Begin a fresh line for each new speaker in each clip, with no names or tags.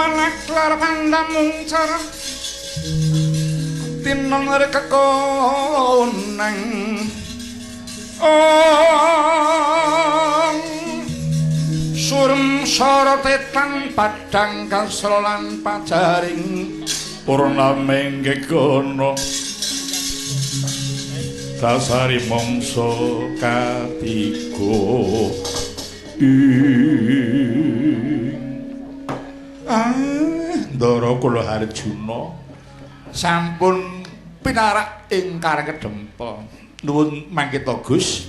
anak lar pandamung cara tinon kekonang ong surem sorotetan padang kasra lan pajaring
purnaming gegono dasari mangsa katiga.
Ah, Ndara kula Harjuna sampun pinarak ing Karang Kedempel. Nuwun mangkita Gus.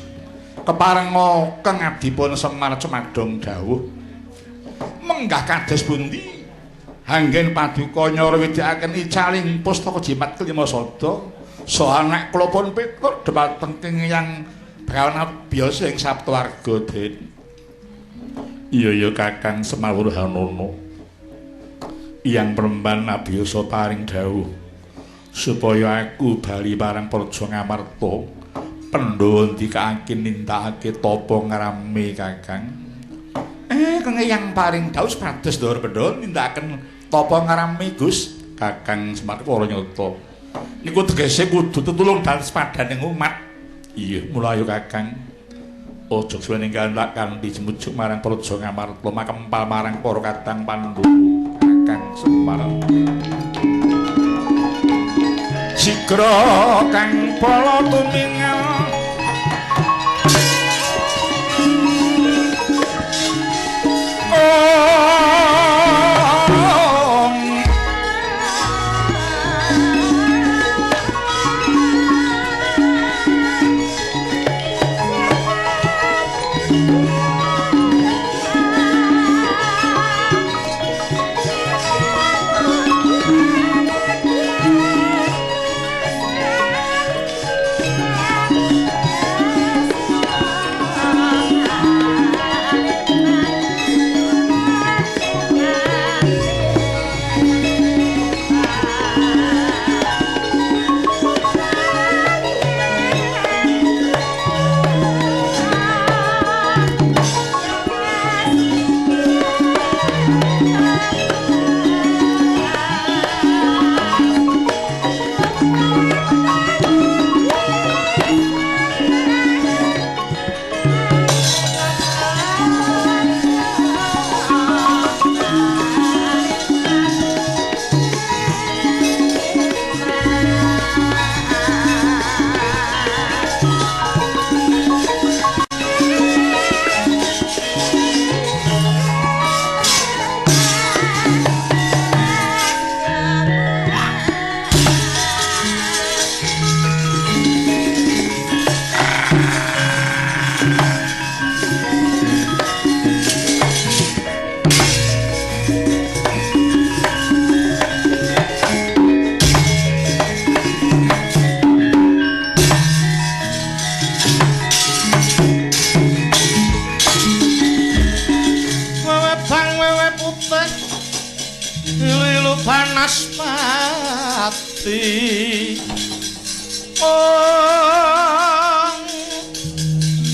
Keparenga kang abdipun Semar Cemadong dawuh. Menggah kados pundi? Anggen paduka nyara widakaken icaling pustaka jimat kelima sada saha anak kula pun petuk dhumateng Hyang Brawana Byasa ing Saptawarga Den.
Iya ya Kakang Semar Hanono. Hyang Premban abiyasa paring dawuh supaya aku bali marang Praja Ngamarta. Pandhawa ndikake nindakake tapa ngrame Kakang.
Kang Hyang paring dawuh supados Ndara Pandhawa nindakaken tapa ngrame Gus.
Kakang Semar para nyata.
Niku tegese kudu tetulung dan sepadaning umat.
Iya, mula ayo Kakang. Aja suwe ninggal kanthi jemujuk marang Praja Ngamarta makempal marang para kadang Pandhawa.
Kakang Semar. Sigra kang pala tumingal
Banaspati. Ong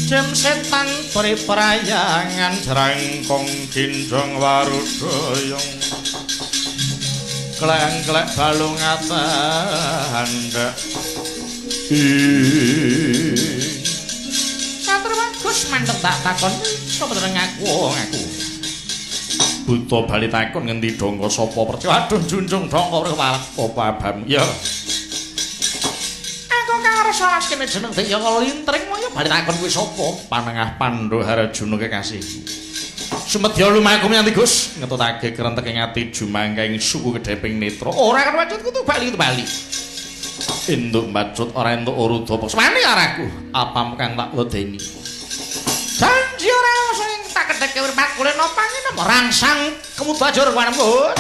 jem setan pri prayangan jrangkong ginjong warudayong kleng-klek balung atandhak. Matur bagus mantep tak takon sapa ngaku ngaku. Buta bali takon ngendi dongko sapa percaya. Aduh junjung dongko kepala apa abam. Ya. Aku kang rasa kene jeneng Deya Lintring kaya bali takon kuwi sapa? Panengah Pandhu Harjuna kekasih. Sumedya lumaku menyang Gus ngetutake krenteke ati jumangkaing suku kedheping netra. Ora kan wacut kudu bali kudu bali. Entuk mbacut ora entuk uruda wani karo aku. Apam kang tak wedeni. Janji ora sing tak kedheke urip kulino pangene rangsang kemubajur kuwi. Oh!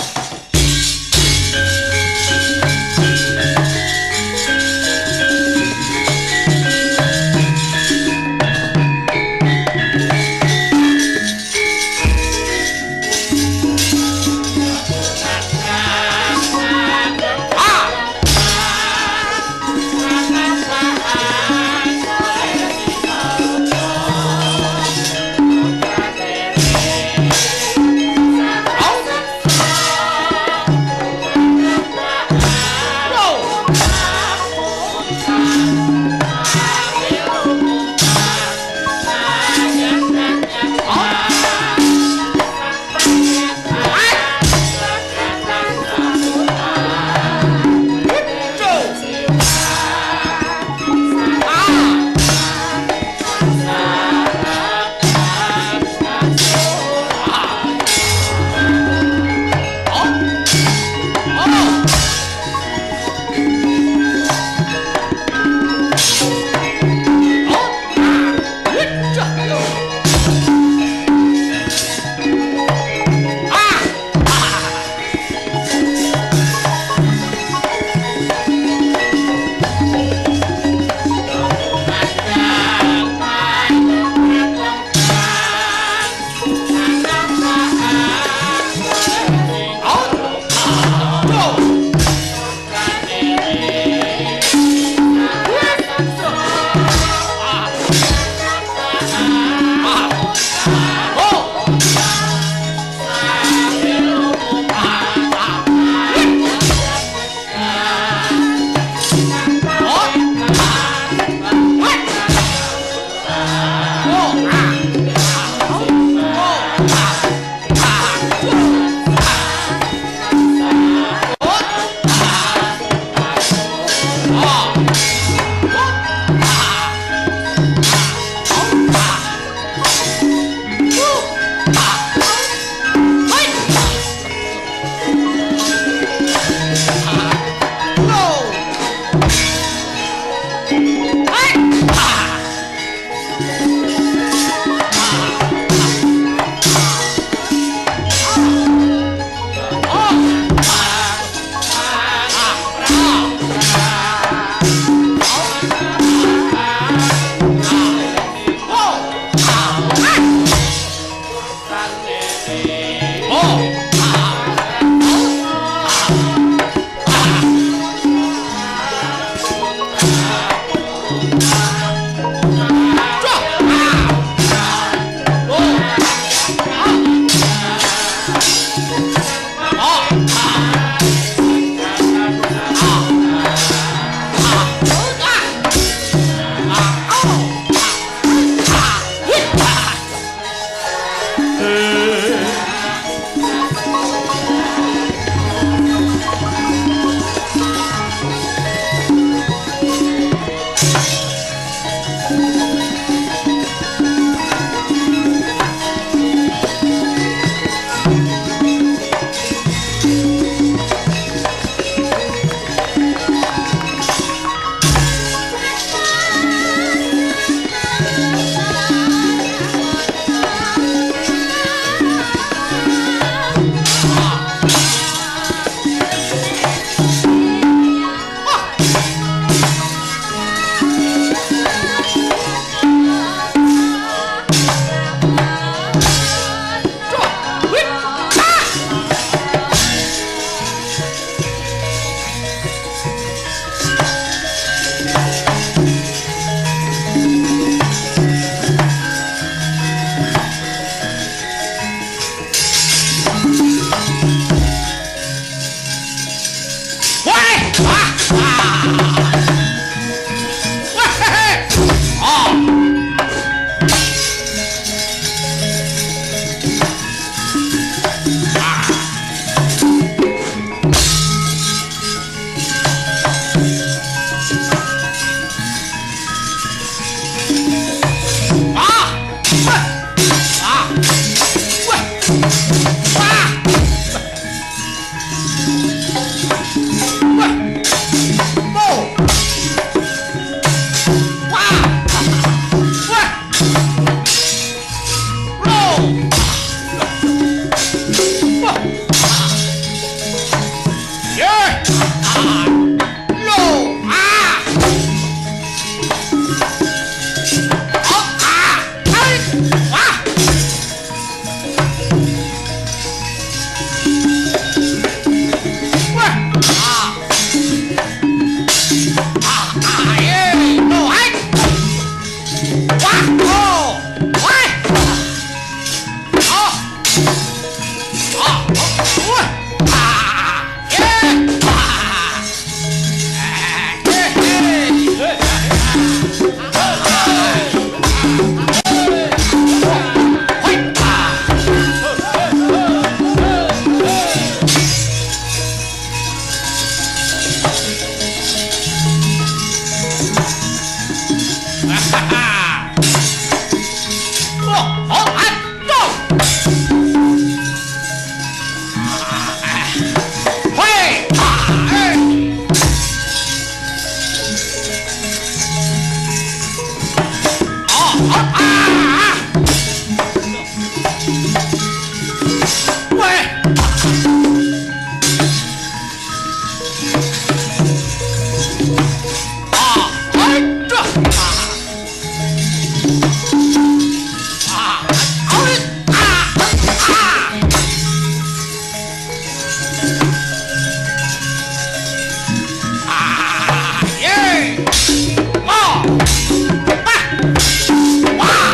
哇！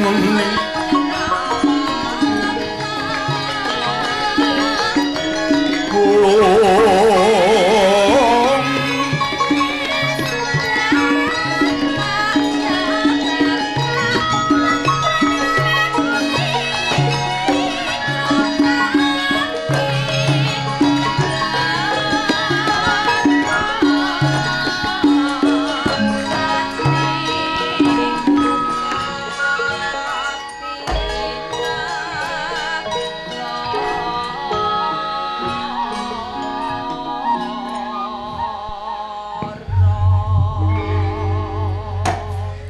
Banguning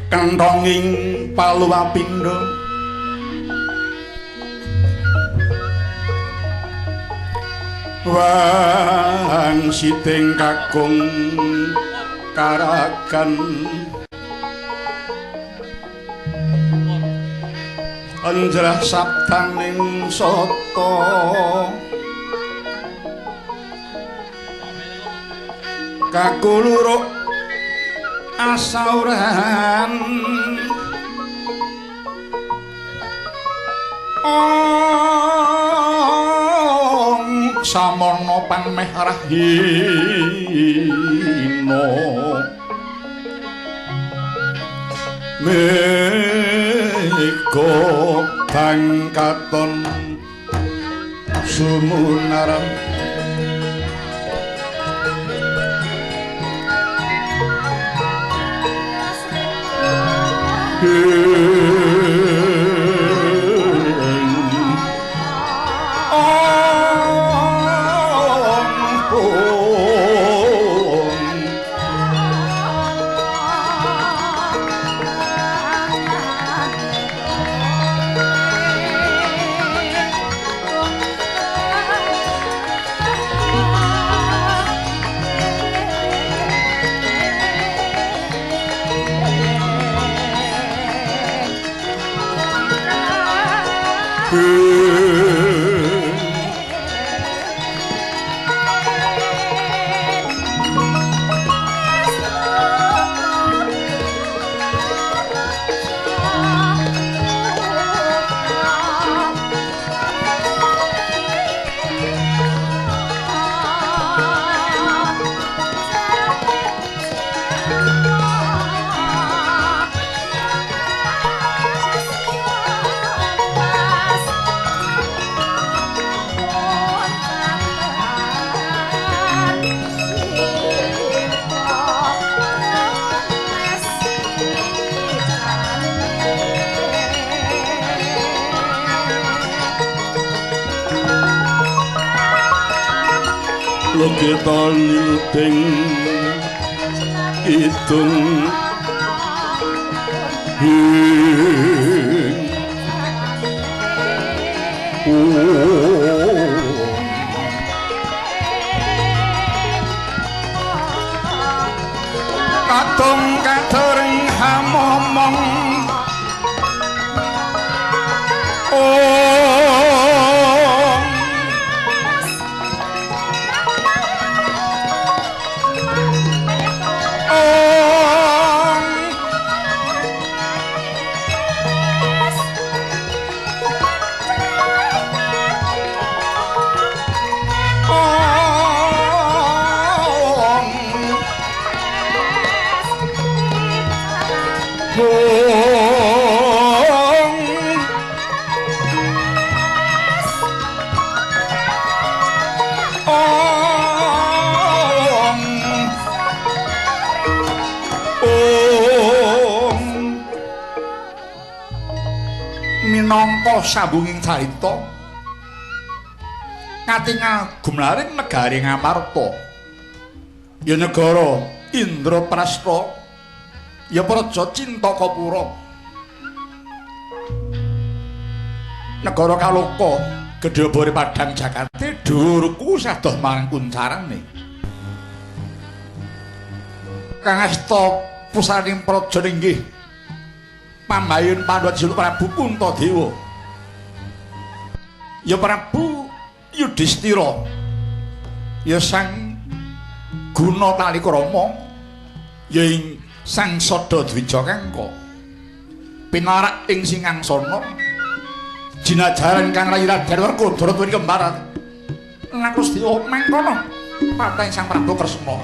Kentonging paluwapindha wangsiting kakung karagan anjrah sabdaning sata kakuluruk asauran ong samono pameh rahina mega bangkaton sumunaran Logeta nilting idung hing Katong katereng hamomong Minangka sambunging carita katingal gumlaring negari Ngamarta, ya negara Indraprasta, ya praja Cintakapura, negara Kaloka gedhe obore padhang jakate dhuwurku sadoh marang kuncarane. Kang asta pusaning praja inggih Pambayun Pandhawa Julu Prabu Puntadewa, ya Prabu Yudhistira, ya Sang Guna Talikrama, ya ing Sang Sada Dwijakangka. Pinarak ing singangsana jinajaran kang rayi Raden Werkudara tuwin kembar Nakusdewa mangkono pateng Sang Prabu Kresna.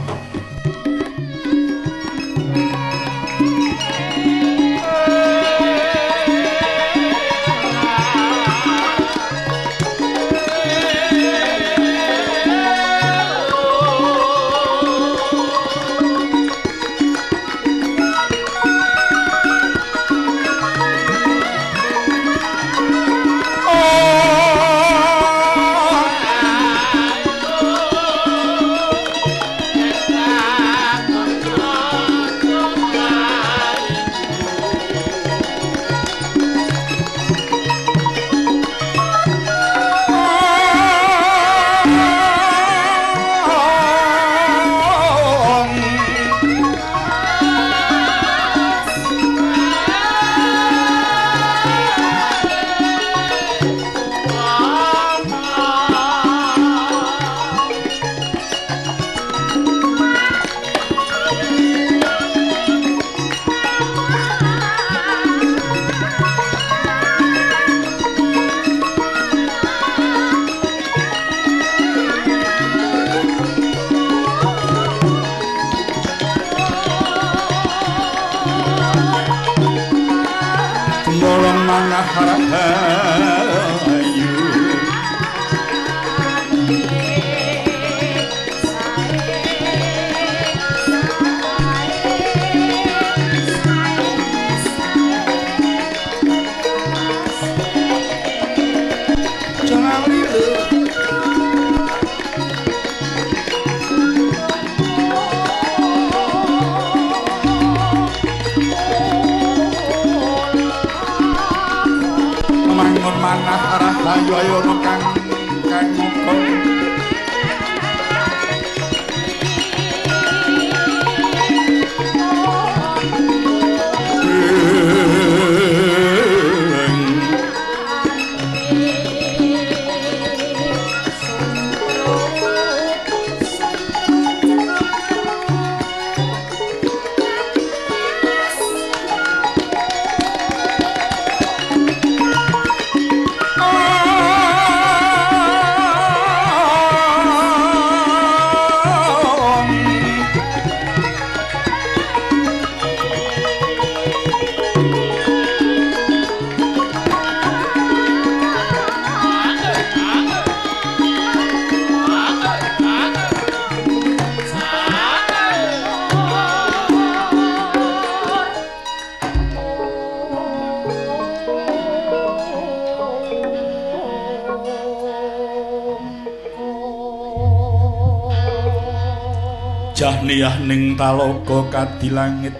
Jahniyah ning talaga kadilangit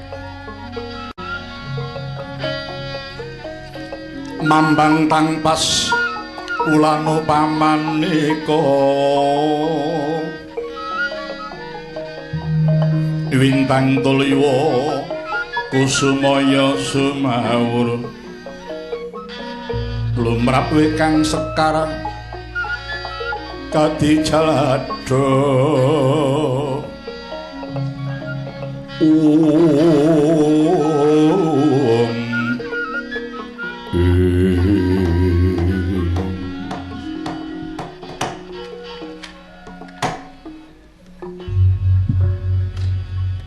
mambang tangpas ulano pamaneka wintang tuliwa kusumaya sumawur lumrap wekang sekar kadi jalada.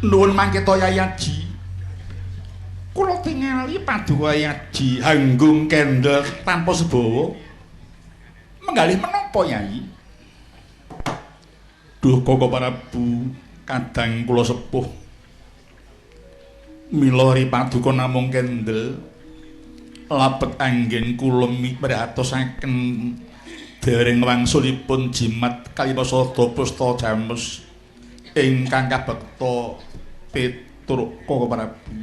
Nuwun mangketa Yai Aji. Kula tingali paduka Yai Aji hanggung kendel tanpa sebawa. Menggalih menapa Yai? Duh Koko Prabu, kadang kula sepuh. Mila ri paduka namung kendel labet anggen kula miprihatosaken dereng wangsulipun jimat kalipasada pusta jamus ingkang kabekta Petruk Koko Prabu.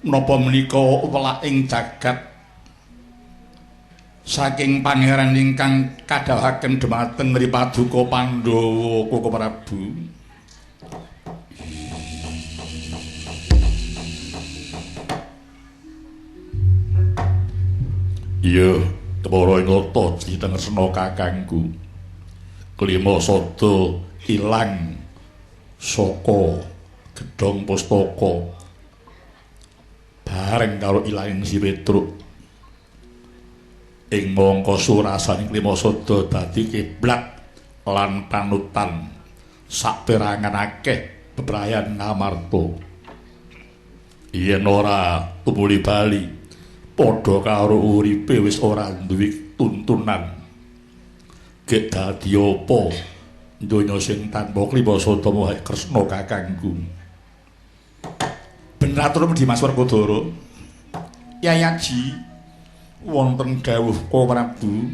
Napa menika welaking jagat saking pangeran ingkang kadhawuhaken dhumateng ri paduka Pandhawa Koko Prabu? Iya, kepara ingata citengresna kakangku. Klima sada ilang saka gedhong pustaka.
Bareng karo ilanging Si Petruk. Ing mangka surasaning Klimasada dadi kiblat lan panutan saperangan akeh bebrayan Ngamarta. Yen ora tumuli bali padha karo uripe wis ora duwe tuntunan. Gek dadi apa donya sing tanpa Klimasada wae Kresna kakangku.
Bener atur Dimas Werkudara. Yayaji wonten dawuh Ka Prabu.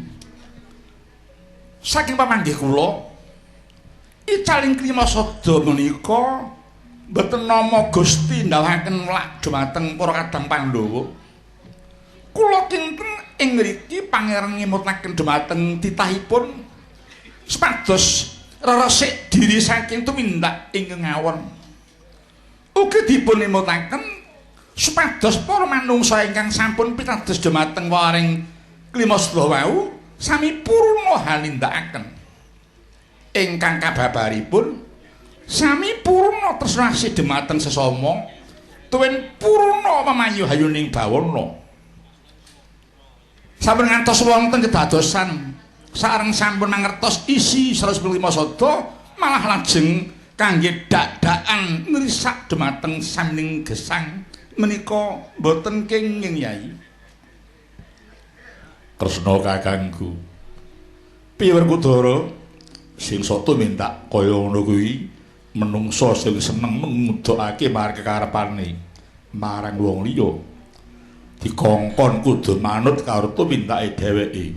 Saking pamanggih kula icaling Klimasada menika mboten nama Gusti ndhawaken mlak dumateng para kadang Pandhawa. Kula kinten ing ngriki pangeran ngemutaken dumateng titahipun supados reresik diri saking tumindak ingkang ngawon. Ugi dipun emutaken supados para manungsa ingkang sampun pitados dumateng waring Klimasada wau sami purna hanindakaken. Ingkang kababaripun sami purna tresna asih dumateng sesama tuwin purna memayu hayuning bawana. Sampun ngantos wonten kedadosan sareng sampun mangertos isi 105 sada malah lajeng kangge dak-dakan ngrisak dumateng samining gesang menika mboten kenging Yai.
Kresna kakangku. Piye Werkudara sing sok tumindak kaya ngono kuwi menungsa sing seneng ngudhokake marang kekarepane marang wong liya dikongkon kudu manut karo tumindake dheweke.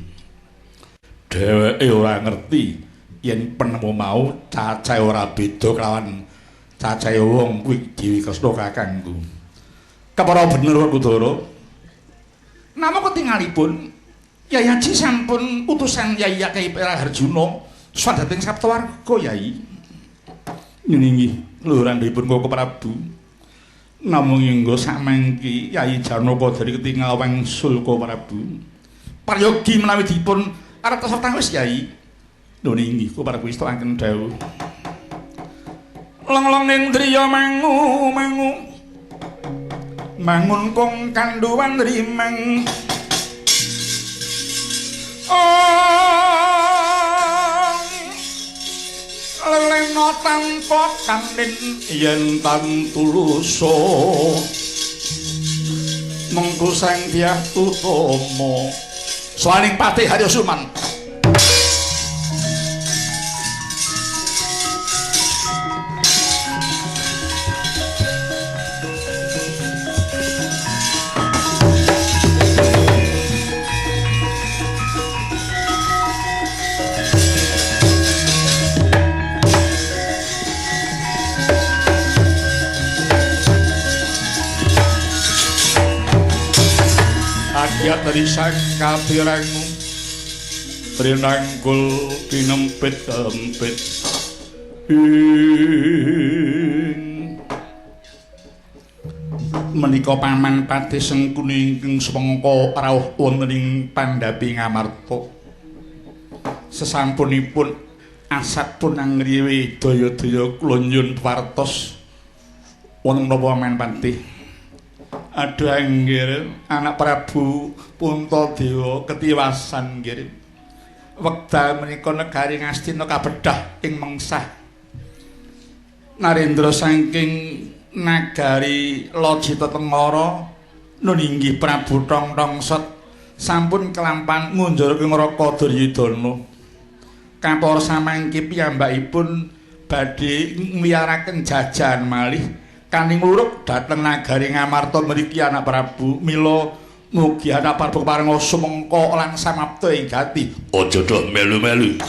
Dheweke ora ngerti yen penemu mau cacahe ora beda kelawan cacahe wong kuwi Dewi Kresna kakangku.
Kepara bener Werkudara. Namung ketingalipun Yai Haji sampun utusan Yai Kyai Harjuna sowan dhateng Saptawarga Yai.
Nggih, luhuranipun Koko Prabu. Namung inggo samangki Yai Janaka dari ketingal wangsul Koko Prabu.
Prayogi menawi dipun artos tawis Yai.
Lho inggih Koko Prabu istokaken dawuh.
Long-long ning driya mangu mangu. Mangun kong kandhuwan rimang. Lelena tanpa kanin
yen tan tulusa mengku sang Dyah Utama
sowaning Patih Haryo Suman.
Akiat dari sakapirangmu trinangkul tinempit-empit
menika paman Patih Sengkuni ingkang sumangka rawuh wonten ing Pandhapi Ngamarta. Sesampunipun asat pun angriwi daya-daya kula nyuwun wartos wonten menapa paman Patih. Aduh anggir anak Prabu Puntadewa ketiwasan nggih. Wekdal menika negari Ngastina kabedhah ing mengsah. Narendra saking nagari Lajita Tengara nun inggih Prabu Thong-Thongsot sampun kelampan ngunjur ing neraka Duryudana. Kapor samangke piyambakipun badhe ngliyaraken jajan malih kaning luruk dhateng nagari Ngamarta mriki anak Prabu. Mila mugi anak Prabu keparenga sumengka lan samapta ing gati.
Aja doh melu-melu.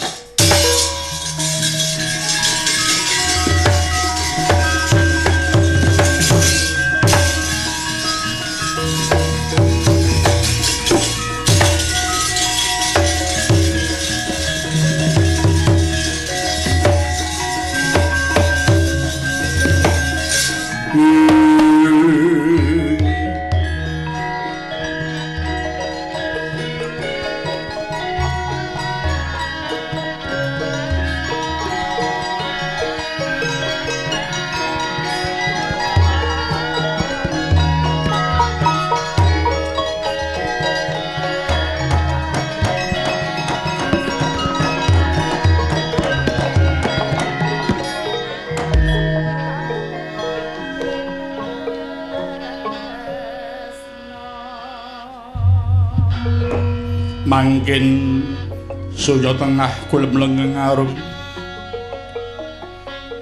Mangkin surya tengah kulem lengeng arum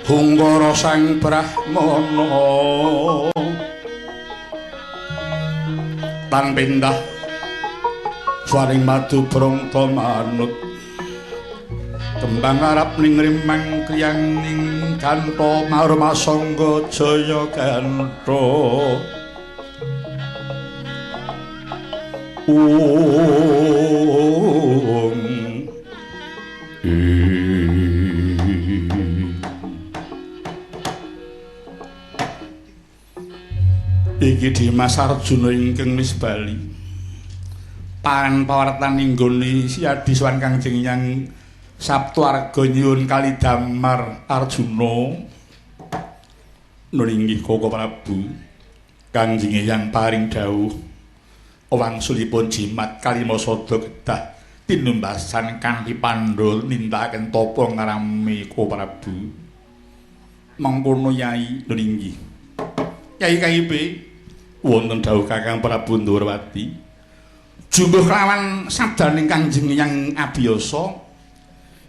hungkara sang brahmana tan pindah swaring madu brangta manut kembang arab ning rimang kriyang ning gantha marumasangga jaya gantha. Om iki Dimas Arjuna ingkang wis bali parang pawartan inggone Siadi sowan Kangjeng Hyang Saptuarga nyuwun kalidamar Arjuna. Nun inggih Koko Prabu, Kangjeng Hyang paring dawuh wangsulipun jimat kalimasada kedah tinumbasan kanthi pandha nindakaken tapa ngrami Koko Prabu. Mengkono Yai. Nun inggih Yai KIP wonten dawuh Kakang Prabu Ndorowati jumbuh kelawan sabdaning Kangjeng Hyang Abiyasa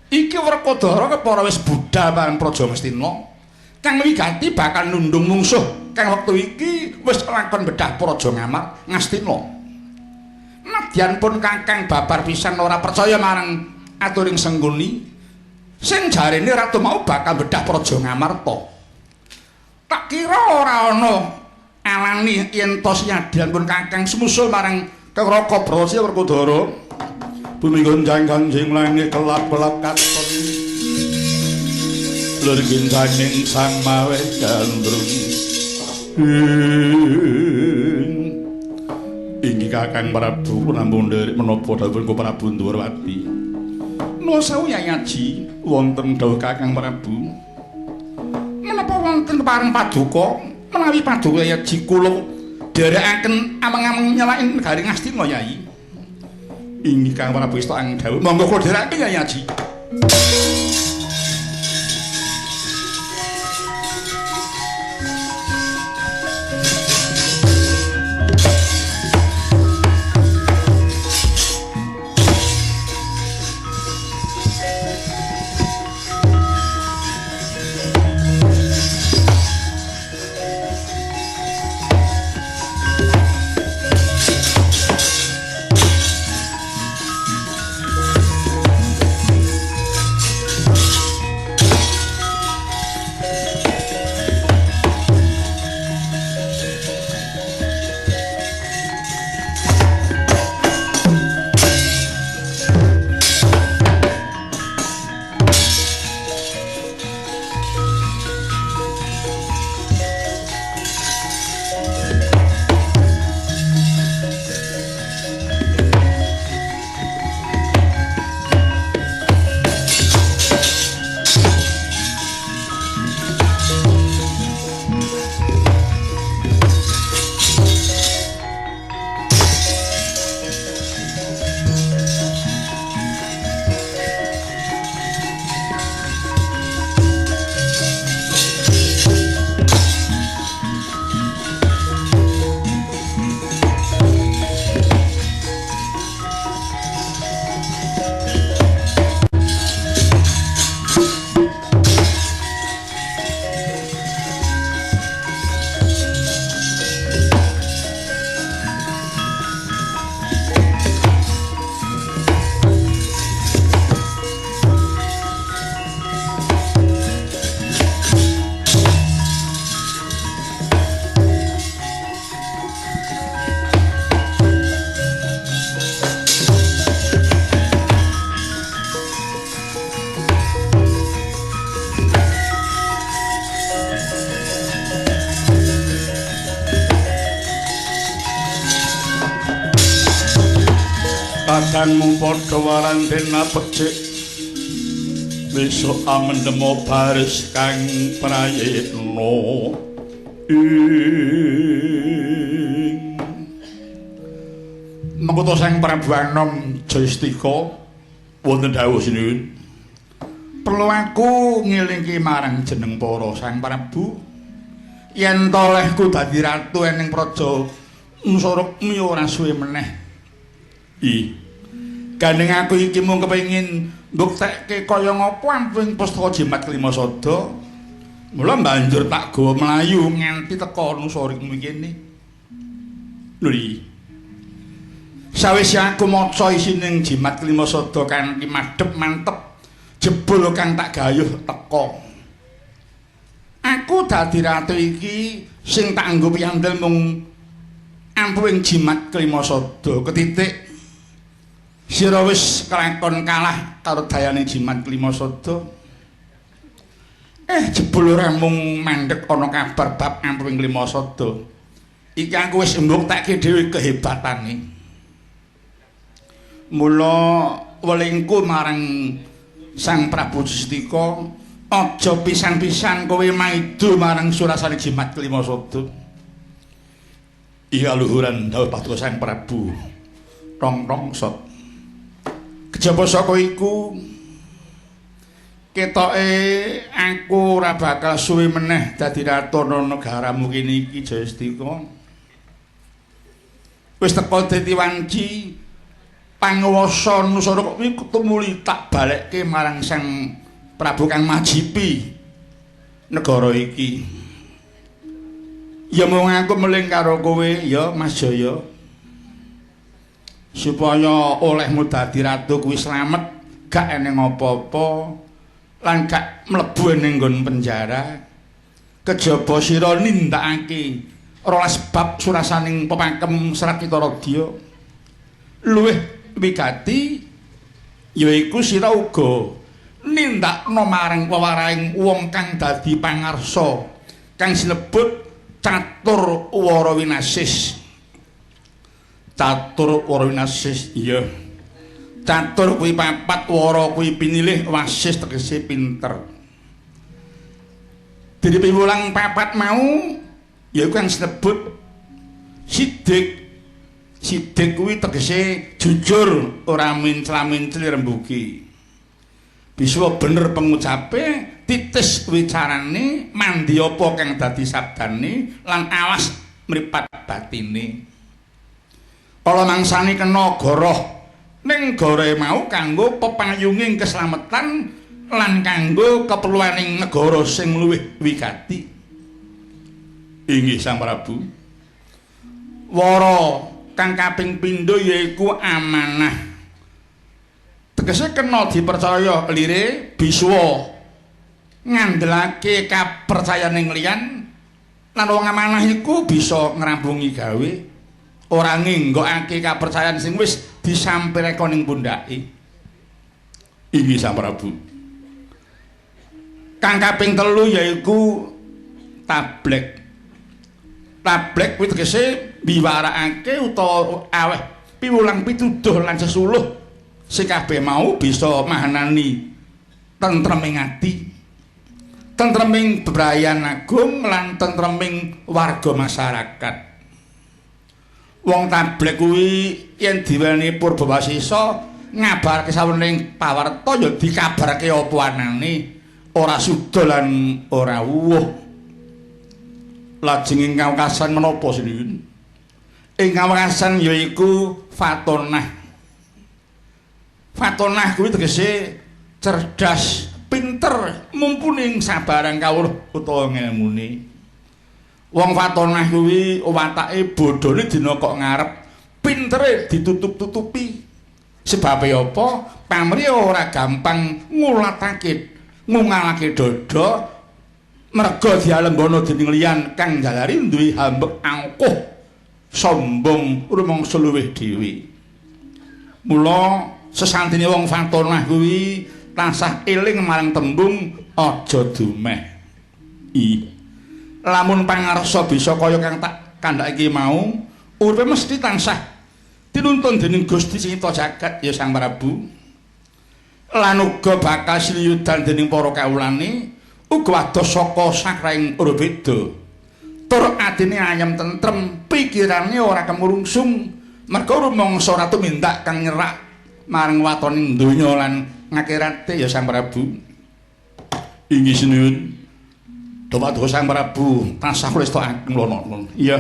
iki Werkudara kepara wis budhal marang Praja Ngastina kang wigati bakal nundung mungsuh kang wektu iki wis lakon bedah Praja Ngamar Ngastina. Nadyan pun Kakang babar pisan ora percaya marang aturing Sengkuni sing jarene ratu mau bakal bedah Praja Ngamarta. Tak kira ora ana alani yen to siadyan pun Kakang sumusul marang Keraka Brasya Werkudara. Bumi gonjang ganjing langit kelap-kelap katon lur ginjaning sang maweh gandrung. Inggih Kakang Prabu namung nderek menapa dawuh Prabu Ndorowati. Nuwun sewu Yai Aji, wonten dawuh Kakang Prabu. Menapa wonten kepareng paduka menawi paduka Yai Aji kula dherekaken ameng-ameng nyelain negari Ngastina Yai. Inggih Kang Prabu ista ang dawuh. Monggo kula dherekaken Yai Aji. Kadangmu padha warandena becik besok amendemo baris kang prayitna. Ing mengko Sang Prabu Anom Jayastika wonten dawuh sinuwun. Perlu aku ngelingke marang jeneng para Sang Prabu yen tolehku dadi ratu ning praja Nusarukmi ora suwe meneh. I
Gandeng aku iki mung kepengin mbuktekke kaya ngapa ampuhing pustaka Jimat Kelima Sada. Mula banjur tak gawa mlayu nganti teka Nusari kene. Lho iki. Sawise aku maca isining Jimat Kelima Sada kanthi madhep mantep, jebul kang tak gayuh teka. Aku dadi ratu iki sing tak anggo piyandel mung ampuhing Jimat Kelima Sada ketitik. Sira wis kelakon kalah karo dayane Jimat Kelima Sada. Jebul ora mung mandhek ana kabar bab ampuhing Kelima Sada. Iki aku wis mbuktekke dhewe kehebatane. Mula welingku marang Sang Prabu Jayastika, aja pisan-pisan kowe maido marang surasane Jimat Kelima Sada.
Iya luhuran dawuh paduka Sang Prabu. Rong-rong sot.
Kejaba saka iku ketoke aku ora bakal suwe meneh dadi ratu negaramu kene iki Jayastika. Wis teka dadi wanci panguwasa Nusara kok kuwi tumuli tak balekke marang Sang Prabu kang majipi negara iki. Ya mung aku meling karo kowe ya Mas Jaya, supaya olehmu dadi ratu kuwi slamet, gak eneng apa-apa lan gak mlebu ning nggon penjara. Kejaba sira nindakake 12 bab surasaning pepakem Serat Kitaradya. Luwih wigati yaiku sira uga nindakno marang wewarahing wong kang dadi pangarsa kang sinebut Catur Wara Winasis. Catur Wara Winasis, iya. Catur kuwi papat, wara kuwi pinilih, wasis tegese pinter. Dene piwulang papat mau yaiku kang sinebut sidik. Sidik kuwi tegese jujur, ora mencla-mencli rembugi. Bisa bener pengucape, titis wicarane, mandi apa kang dadi sabdane, lan awas mripat batine. Kala mangsane kena goroh, ning gorohe mau kanggo pepayunging keslametan lan kanggo keperluaning negara sing luwih wigati.
Inggih Sang Prabu.
Wara kang kaping pindho yaiku amanah. Tegese kena dipercaya lire biswa ngandelake kapercayaning liyan lan wong amanah iku bisa ngrampungi gawe, ora ngenggokake kapercayan sing wis disampireka ning pundhake.
Inggih Sang Prabu.
Kang kaping telu yaiku tablek. Tablek kuwi tegese biwarakake utawa aweh piwulang pituduh lan sesuluh sing kabeh mau bisa mahanani tentreming ati, tentreming bebrayan agung lan tentreming warga masyarakat. Wong tablek kuwi yen diweni Purbawasisa ngabarake sawening pawarta ya dikabarake apa anane, ora suda lan ora wuwuh.
Lajeng ing kawekasan menapa sinuwun?
Ing kawekasan yaiku fatonah. Fatonah kuwi tegese cerdas, pinter, mumpuni ing sabarang kawruh utawa ngelmune. Wong fatonah kuwi watake bodhone dina kok ngarep, pintere ditutup-tutupi. Sebabe apa? Pamrih ora gampang ngulatake, ngungalake dada merga dialembono dening liyan kang jalari duwe hambek angkuh, sombong rumangsa luwih dhewe. Mula sesantine wong fatonah kuwi tansah eling marang tembung aja dumeh. I. Lamun pangarsa bisa kaya kang tak kandhake mau, uripe mesti tansah tinuntun dening Gusti sing nyipta jagat ya Sang Prabu. Lan uga bakal siliyudan dening para kawulane, uga adoh saka sakraing Urbeda. Tur atine ayem tentrem, pikirane ora kemrungsung, merga rumangsa ora tumindak kang nyerak marang watoning donya lan ngakirate ya Sang Prabu.
Inggih sinuwun. Dumateng Sang Prabu tansah kula estakaken kula.
Iya.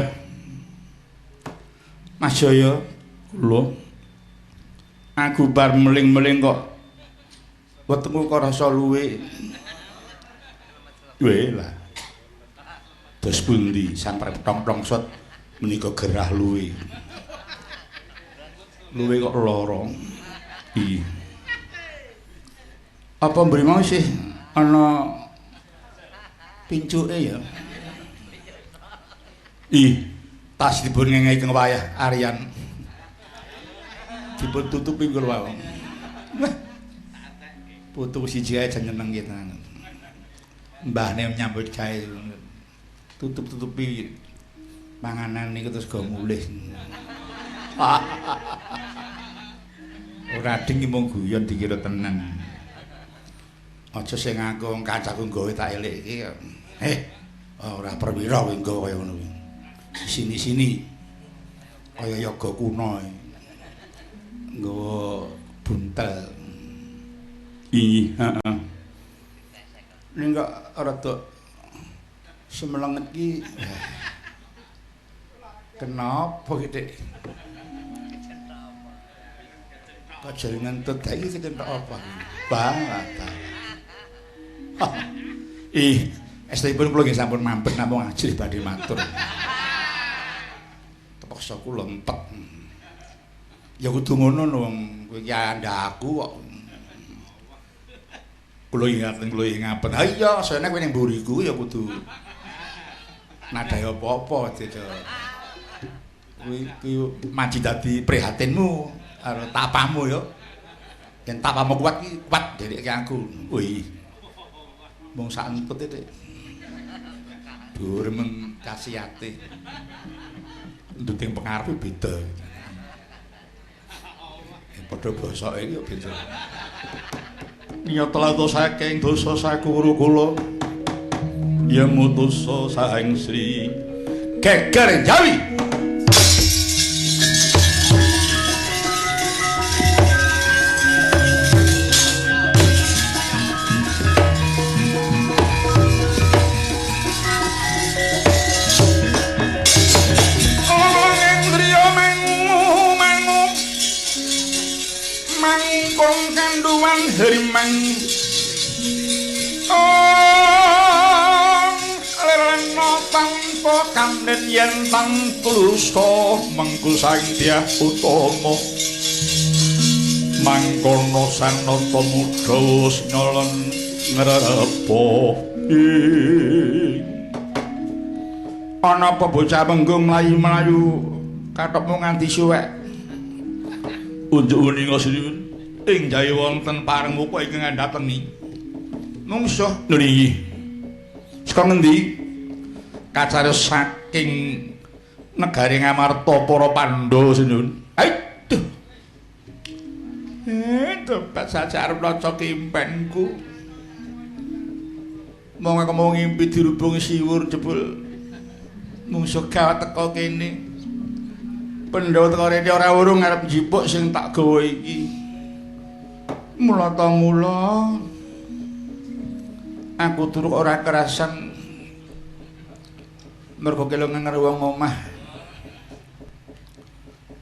Mas Jaya, kula Aku bar meling-meling kok wetengku kok rasa luwe. Weh lah. Dos pundi sampe tong-tong sot menika gerah luwe. Luwe kok lara. Iya. Apa mbri mau sih ana pincuke ya? Ih, tas dipun ngengehi keng wayah Aryan. Dipun tutupi kula wau. Putu siji ae jan nyeneng ki tenan. Mbahne nyambut gawe tutup-tutupi panganan niku terus go mulih. Ora ding mung guyon dikira tenan. Aja sing aku wong kancaku nggawe tak elekke. Ora perwira kowe nggawa kaya ngono kuwi. Sini-sini kaya yoga kuno. Nggawa buntel. Iya, heeh. Ning kok rada semelenget ki. Kenapa ki, Dik? Kok jare ngentut iki kecenthok apa? Bang, ih, estipun kula nggih sampun mampet namung ajrih badhe matur. Tepaksa kula empet. Ya kudu ngono wong kowe iki andhaku kok. Kula ingaten kula ingapet. Ha iya, sene kowe ning mburiku ya kudu nadhae apa-apa, Cecok. Kuwi kuwi maji dadi prihatinmu karo tapamu ya. Yen tapamu kuat ki kuat nderekke aku. Wih. Mung sak entut e, Dik. Dhuwur meng kasiyate. Nduting pengaruh beda. Padha bosoke iki beda.
Nyata lato saking dosa sakuru kula ya mutusa saeng Sri
Geger Jawi. Harimang lelena tanpa kamnen yen tangklusta
mengku sang Dyah Utama mangkono sanata mudha wis nyolon ngrerepa.
Ana apa bocah menggo mlayu-mlayu kathokmu nganti suwek?
Unjuk weninga sinuwun ing jae wonten parengmuka ingkang ngandhatengi
mungsuh.
Lho niki
saka ngendi? Kacariyos saking negari Ngamarta para Pandhawa sinuwun. Aduh. Tobat saja arep laca kimpenku. Mong aku mau ngimpi dirubung siwur jebul mungsuh gawat teko kene. Pandhawa teko rene ora urung arep njipuk sing tak gawa iki. Mula ta mula aku turu ora kerasan mergo kelongan karo wong omah.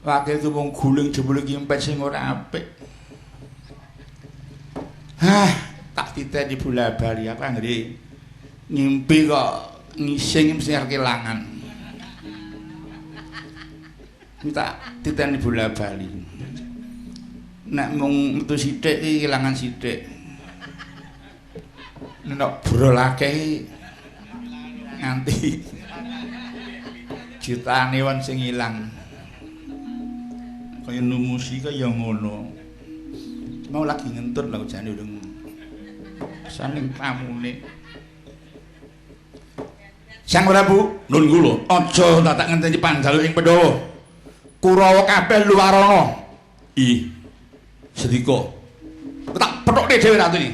Wakil tu mung guling jebule kimpet sing ora apik. Hah, tak titeni bola-bali aku anggere ngimpi kok ngising mesti arep kelangan. Tak titeni bola-bali. Nek mung metu sithik iki kelangan sithik. Nek brol akeh nganti jutane won sing ilang. Kaya numusi kaya ngono. Mau lagi ngentut lho jane urung saning tamune. Sang Prabu,
nun kula
aja dadak ngenteni panjaluk ing Pandhawa. Kurawa kabeh luwarana.
Ih. Sedika.
Tak pethukne dhewe ratu iki.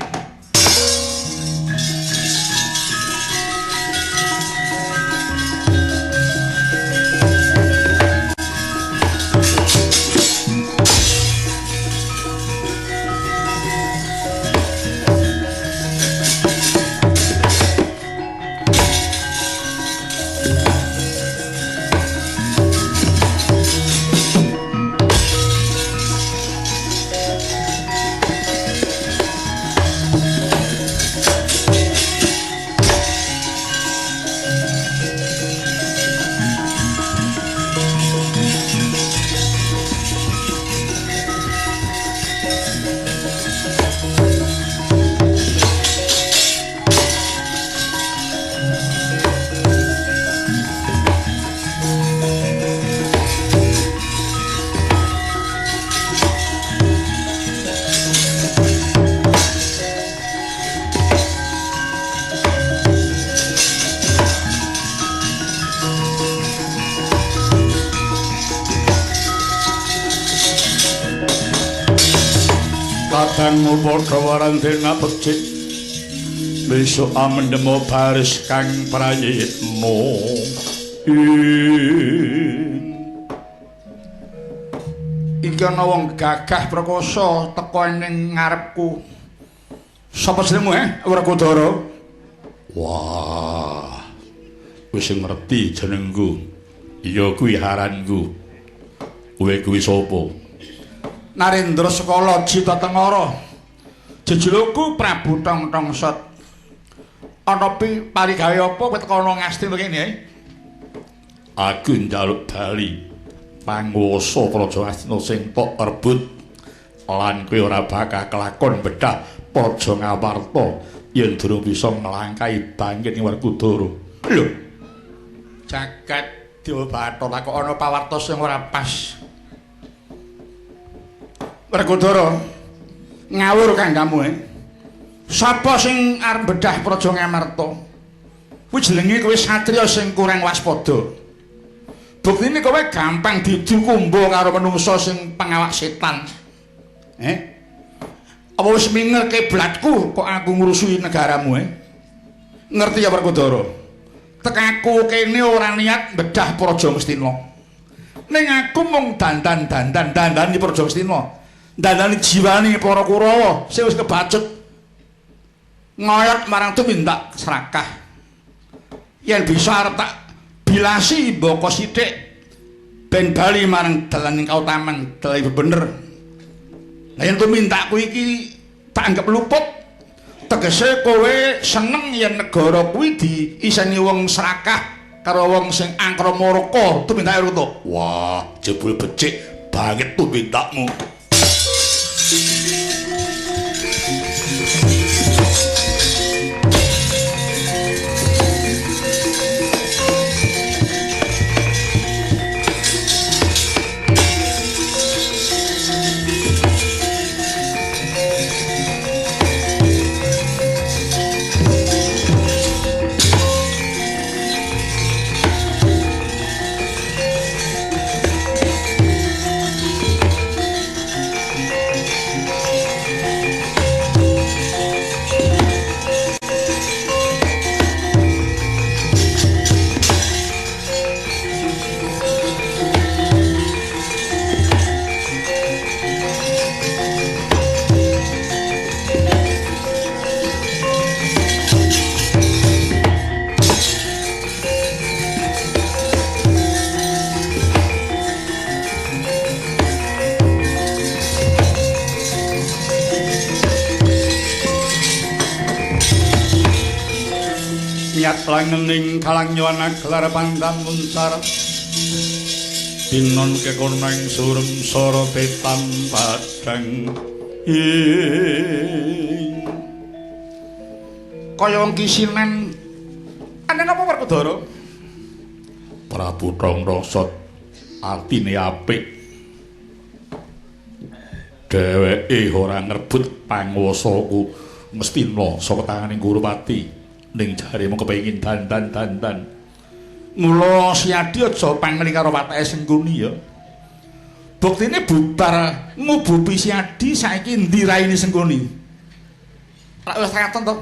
Sadangmu padha warandena becik. Besok amendemo baris kang prayitna.
Iki ana wong gagah prakosa teka ning ngarepku. Sapa jenengmu, Werkudara?
Wah. Wis ngerti jenengku. Ya kuwi aranku. Kowe kuwi sapa?
Narendra Sekala Jita Tengara. Jejulukku Prabu Tong Tong Sot. Ana pi parigawe apa kowe teka ana Ngastina kene?
Aku njaluk bali panguwasa Praja Ngastina sing tok rebut lan kowe ora bakal kelakon bedah Praja Ngamarta yen durung bisa nglangkahi bangkit ing Werkudara.
Lho. Jagat Dewa Bathara kok ana pawarta sing ora pas. Werkudara, ngawur kanggamu e. Sapa sing arep bedah Praja Ngamarta? Kuwi jenenge kowe satriya sing kurang waspada. Buktine kowe gampang didukumba karo menungsa sing pengawak setan. Apa wis minger kiblatku kok aku ngurusi negaramu e? Ngerti ya Werkudara? Tekaku kene ora niat bedah Praja Ngastina. Ning aku mung dandan-dandan dandani Praja Ngastina. Dandani jiwane para Kurawa sing wis kebacut ngoyot marang tumindak serakah. Yen bisa arep tak bilasi mboko sithik ben bali marang dalan kautaman, dalan bener. Lah yen tumindakku iki tak anggap luput, tegese kowe seneng yen negara kuwi diiseni wong serakah karo wong sing angkara murka tumindake rutuk.
Wah, jebul becik banget tumindakmu. Niat langening kalang yowana gelar pandam muncar dinon kekonang surem soro tetan padang ing
kaya wong kisinan. Ana napa Werkudara?
Prabu Tong Rosot artine apik. Dheweke ora ngrebut panguwasaku Ngastina saka tanganing Kurupati. Ning jaremu kepengin dandan-dandan.
Mula Siadi aja pangling karo watake Sengkuni ya. Buktine bubar ngububi Siadi saiki endi raine Sengkuni? Ora wis katon to?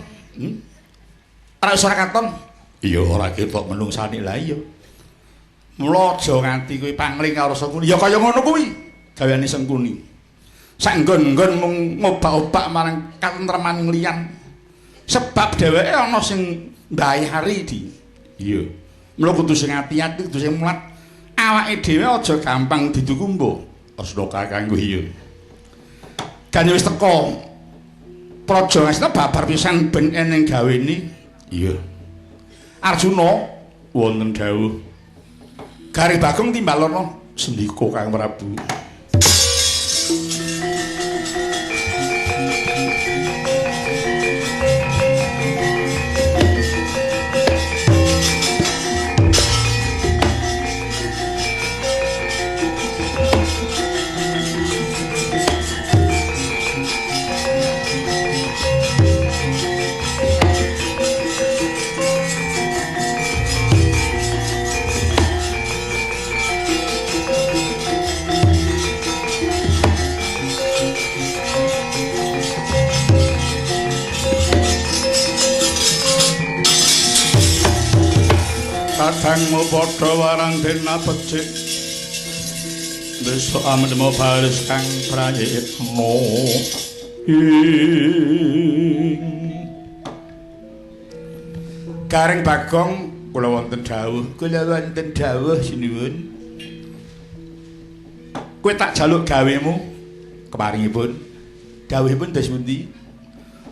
Ora wis ora katon?
Iya ora ketok menungsane lah iya.
Mula aja nganti kowe pangling karo Sengkuni. Ya kaya ngono kuwi gaweane Sengkuni. Sak nggon-nggon mung ngobak-obak marang katentreman liyan. Sebab dheweke ana sing mbayari di. Iya. Mula kudu sing ati-ati, kudu sing mulat. Awake dhewe aja gampang didukumba.
Asna kakangku iya.
Gane wis teka. Praja Ngastina babar pisan ben eneng gawene.
Iya.
Arjuna
wonten dawuh.
Gari Bagong timbalono
sendika Kang Prabu. Kadangmu padha warang dena becik. Besok amnema baris kang prayitna. Gareng Bagong kula wonten dawuh, kula wonten dawuh sinuwun. Kowe tak jaluk gawemu keparingipun. Dawuhipun dos pundi?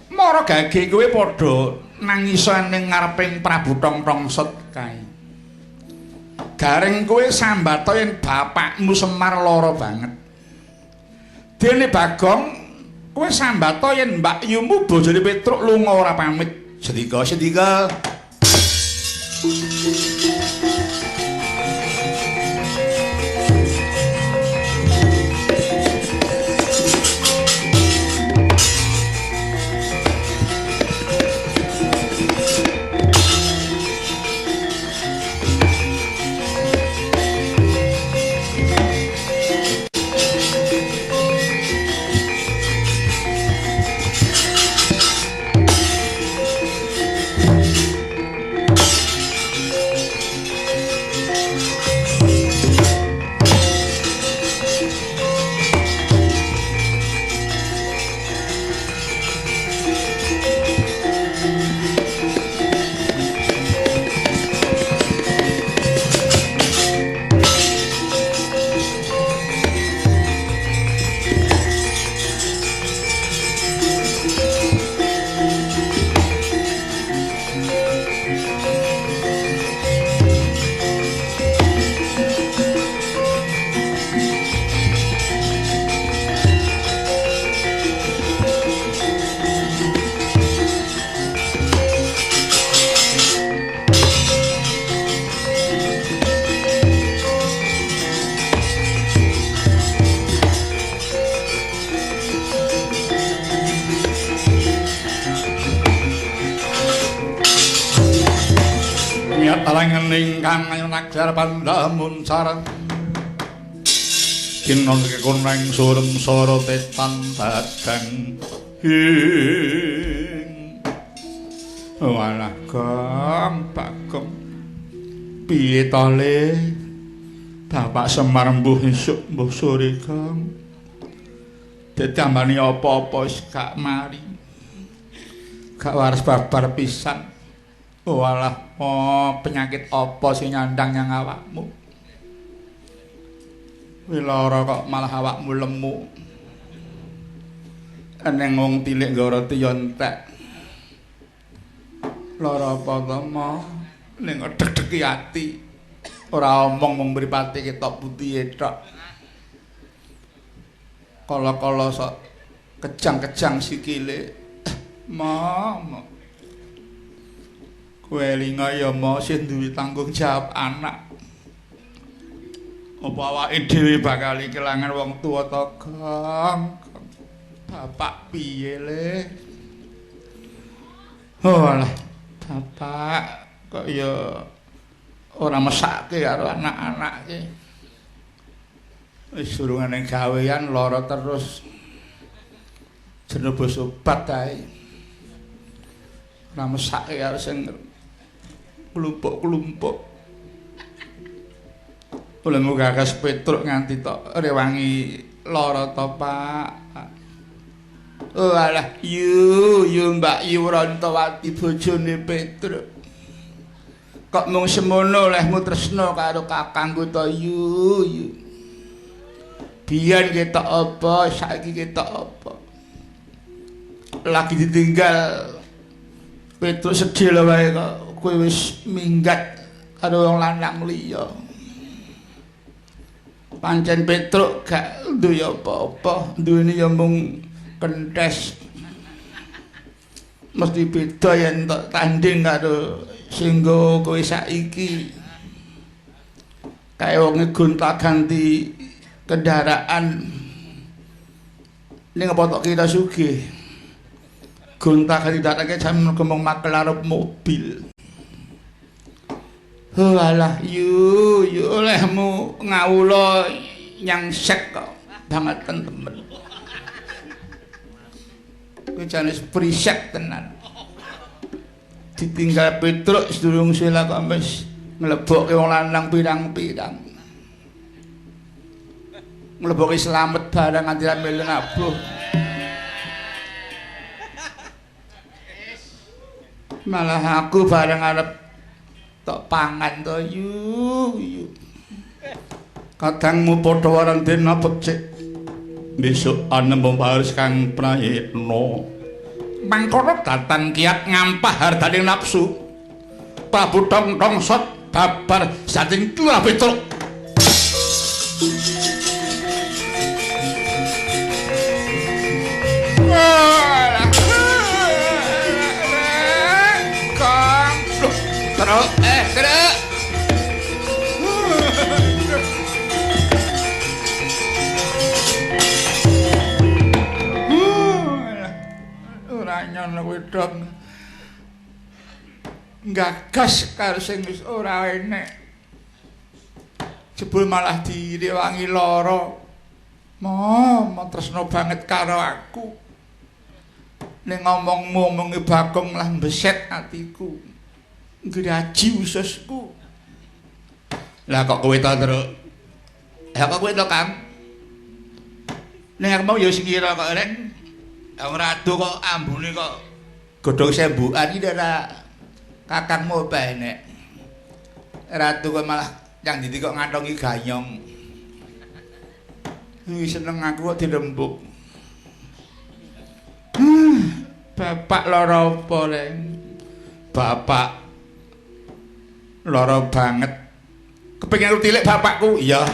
Mara gage kowe padha nangisa ning ngareping Prabu Tong-tong Set kae. Gareng kowe sambata yen bapakmu Semar lara banget. Dene Bagong kowe sambata yen mbakyumu bojone Petruk lunga ora pamit. Sedika sedika. Ingkang nagjar pandamuncar kinon kekoneng surem sora tetan dadang ing walah Gong Bagong piye to le Bapak Semar mbuh esuk mbuh sore Gong ditambani apa-apa wis gak mari gak waras babar pisan. Walah, oh, penyakit apa sing nyandang nyang awakmu? Kuwi lara kok malah awakmu lemu. Eneng wong tilik nggoroti ya entek. Lara apa to, Ma? Ning deg-degi ati. Ora omong mung mripate ketok putihe tok. Kala-kala sok kejang-kejang sikile. Ma, ma. Kowe elinga ya ma sing duwe tanggung jawab anak. Apa awake dhewe bakal kelangan wong tuwa to, Gong? Bapak piye le? Oh alah, bapak kok ya ora mesake karo anak-anak iki. Wis durung eneng gawean lara terus. Jenebus obat ae. Ora mesake karo sing klumpuk-klumpuk. Olehmu gagas Petruk nganti tok rewangi lara to, Pak. Oh alah, yu yu Mbak Yu Rontowati bojone Petruk. Kok mung semono olehmu tresna karo kakangku to, yu yu. Biyen ketok apa, saiki ketok apa. Lagi ditinggal Petruk sedih lho wae kok kowe wis minggat karo wong lanang liya. Pancen Petruk gak duwe apa-apa, duwene ya mung kentes. Mesti beda yen tok tanding karo sing nggo kowe saiki. Kae wong gonta-ganti kendaraan. Ning apa tok kita sugih? Gonta-ganti datake jam mung makelar mobil. Oh alah, yu yu olehmu ngawula nyang sek kok bangetan temen. Kowe jane prisek tenan. Ditinggal Petruk sedurung sila kok wis
Nglebokke wong lanang pirang-pirang. Nglebokke slamet barang nganti ramele ngabuh. Malah aku bareng arep tok pangan to yu yu.
Kadangmu padha warang dena becik. Besok anembung paris kang prayitna.
Mangkono datan kiat ngampah hardaning nafsu. Prabu Tong Tong Sot babar saking Curah Petruk. Kang, terus terus. Ora nyono kuwi dong. Gagas karo sing wis ora enek. Jebul malah direwangi lara. Mo tresno banget karo aku. Ning ngomongmu omongi Bagong lah mbeset atiku. Ngraji ususku. Lah kok kowe ta, Truk? Lah kok kowe to, Kang? Ning aku mau ya sing kira kok rek. Wong radu kok ambune kok godhong sembukan iki ora kakangmu apa enek. Ratu kok malah yang didi kok ngantongi gayong. Wih, seneng aku kok dirembuk. Bapak lara apa, Leng? Bapak lara banget. Kepengin aku tilik bapakku? Iya.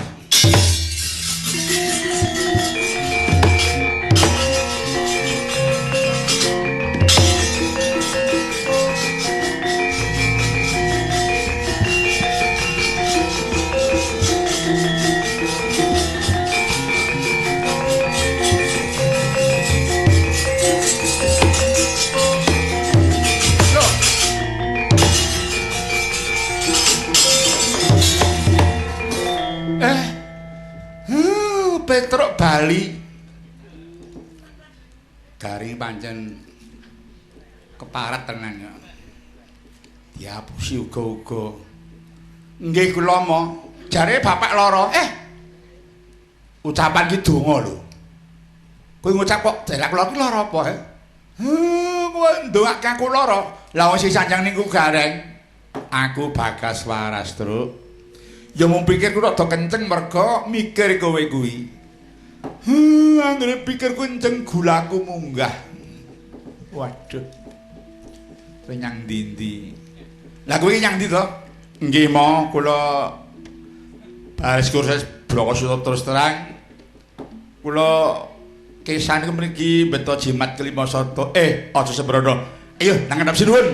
Petruk Bali. Garing pancen keparat tenan ya. Diapusi uga-uga. Nggih kula mo, jare bapak lara. Ucapan ki donga lho. Kowe ngucap kok jelek kula ki lara apa, he? Kowe ndongake aku lara. Lah wong sing sanjang niku Gareng. Aku bagas waras, Truk. Ya mung pikirku rada kenceng merga mikir kowe kuwi. Anggere pikirku kenceng gulaku munggah. Waduh. Kowe nyang ndi-ndi? Lah kowe nyang ndi to? Nggih, mo, kula baris kursus Brokosutro terus terang. Kula kesan niku mriki beto jimat kelima sata. Aja sembrono. Ayo nang ngadhep sinuwun.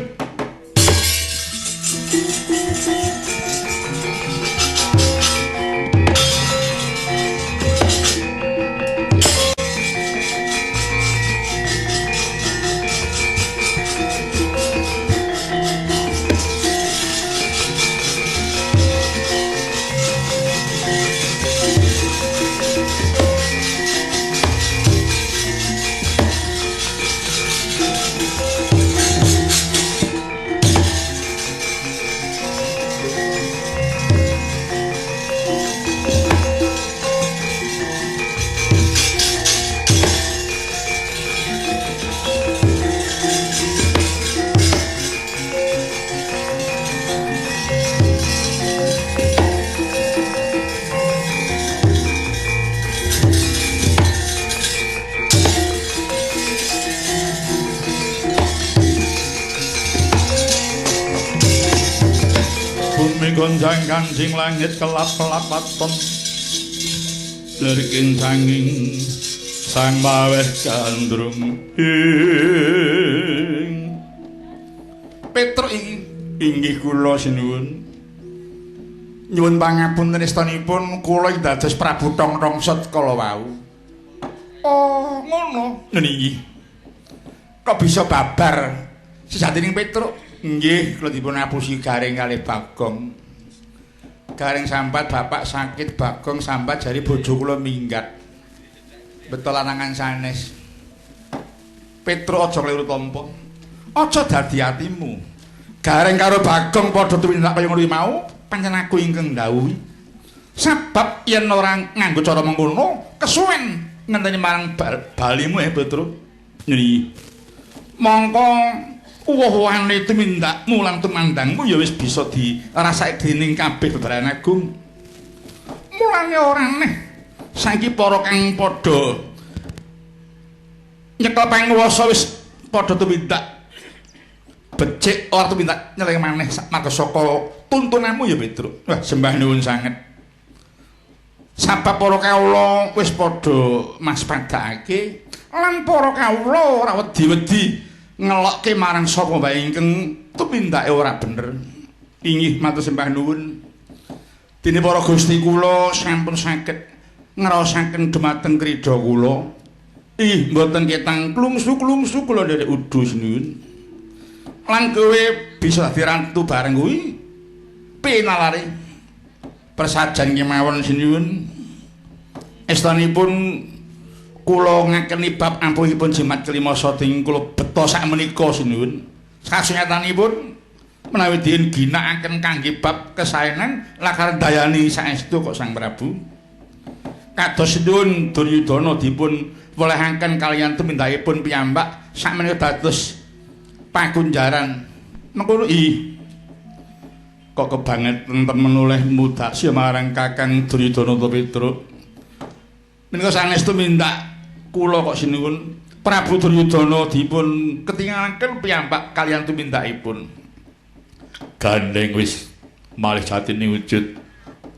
Gonjang kanjing langit kelap-kelap waton lirking sanging sang maweh gandrung ing
Petruk iki
inggih kula sinuwun
nyuwun pangapunten istanipun kula ing dados Prabu Tong Tong Sot kala wau. Oh, ngono. Nggih. Kok bisa babar sejatining Petruk? Nggih, kula dipun apusi Gareng kalih Bagong. Gareng sambat bapak sakit, Bagong sambat jari bojo kula minggat. Betul lanangan sanes. Petruk aja kleru tampa. Aja dadi atimu. Gareng karo Bagong padha tumindak kaya ngono mau. Pancen aku ingkang ndhawuhi. Sebab yen ora nganggo cara mengkono, kesuwen ngenteni marang balimu Petruk. Nggih. Mongko uwuh-uwuhane tumindakmu lan tumandangmu ya wis bisa dirasake dening kabeh bebaran agung. Mulane ora aneh saiki para kang padha nyekel panguwasa wis padha tumindak becik ora tumindak nyeleng maneh marga saka tuntunanmu ya Petruk. Wah, sembah nuwun sanget. Sabab para kawula wis padha maspadakake lan para kawula ora wedi-wedi ngelokke marang sapa wae ingkang tumindake ora bener. Inggih matur sembah nuwun. Dene para Gusti kula sampun saged ngraosaken dumateng krida kula. Ih, mboten ketang klungsu-klungsu kula nderek udu sinuwun. Lan kowe bisa dadi ratu bareng kuwi pinalare persajan kemawon sinuwun. Estanipun kula ngakeni bab ampuhipun jimat kelima sading kula beta sakmenika sinuwun. Kasunyatanipun menawi dien ginakaken kangge bab kesaenan lakar dayani saestu kok Sang Prabu. Kados sinuwun Duryudana dipun welehaken kaliyan tumindakipun piyambak sakmenika dados pakunjaran. Mengkono ih. Kok kebangetan temen oleh mudhaksya marang Kakang Duryudana to Petruk. Menika saestu mindak kula kok sinuwun Prabu Duryudana dipun ketingalaken piyambak kaliyan tumindakipun.
Gandeng wis malih jatine wujud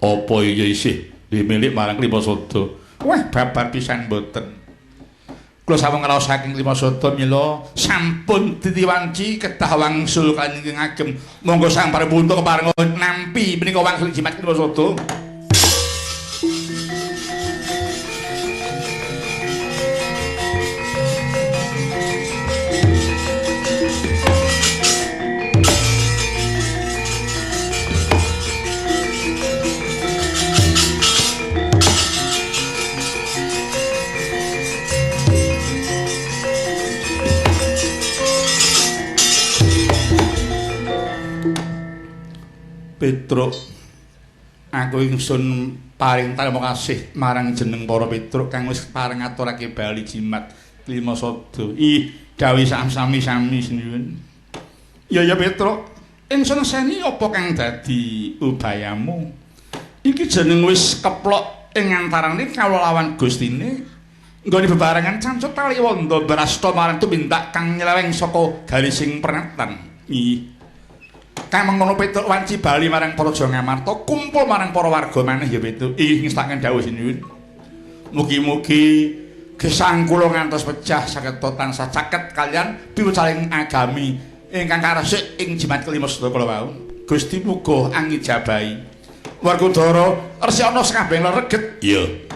apa iya isih dimilik marang Klimasada.
Wah, babar pisan mboten. Kula sampun ngraosaken Klimasada mila sampun titiwanci kedah wangsul kaliyan ingkang agem. Monggo Sang Prabu keparenga nampi menika wangsul jimat Klimasada. Petruk, aku ingsun paring tarima kasih marang jeneng para Petruk kang wis pareng ngaturake bali jimat Klimasada. Ih, dawuh sami-sami sinuwun. Ya ya Petruk, ingsun seni apa kang dadi ubayamu? Iki jeneng wis keplok ing antarane kawula lawan Gustine. Nggone bebarengan cancut tali wanda brasta marang tumindak kang nyeleweng saka garising pernatan. Ih. Kang mengono Petruk wanci bali marang Praja Ngamarta, kumpul marang para warga maneh ya Petruk. Ih, ngestaken dawuh sinuwun. Mugi-mugi gesang kula ngantos pecah saged tansah caket kaliyan piwucaling agami ingkang karesik ing jimat kelima sedaya kala wau. Gusti muga angijabahi. Werkudara resikana sakabeh lereget.
Iya.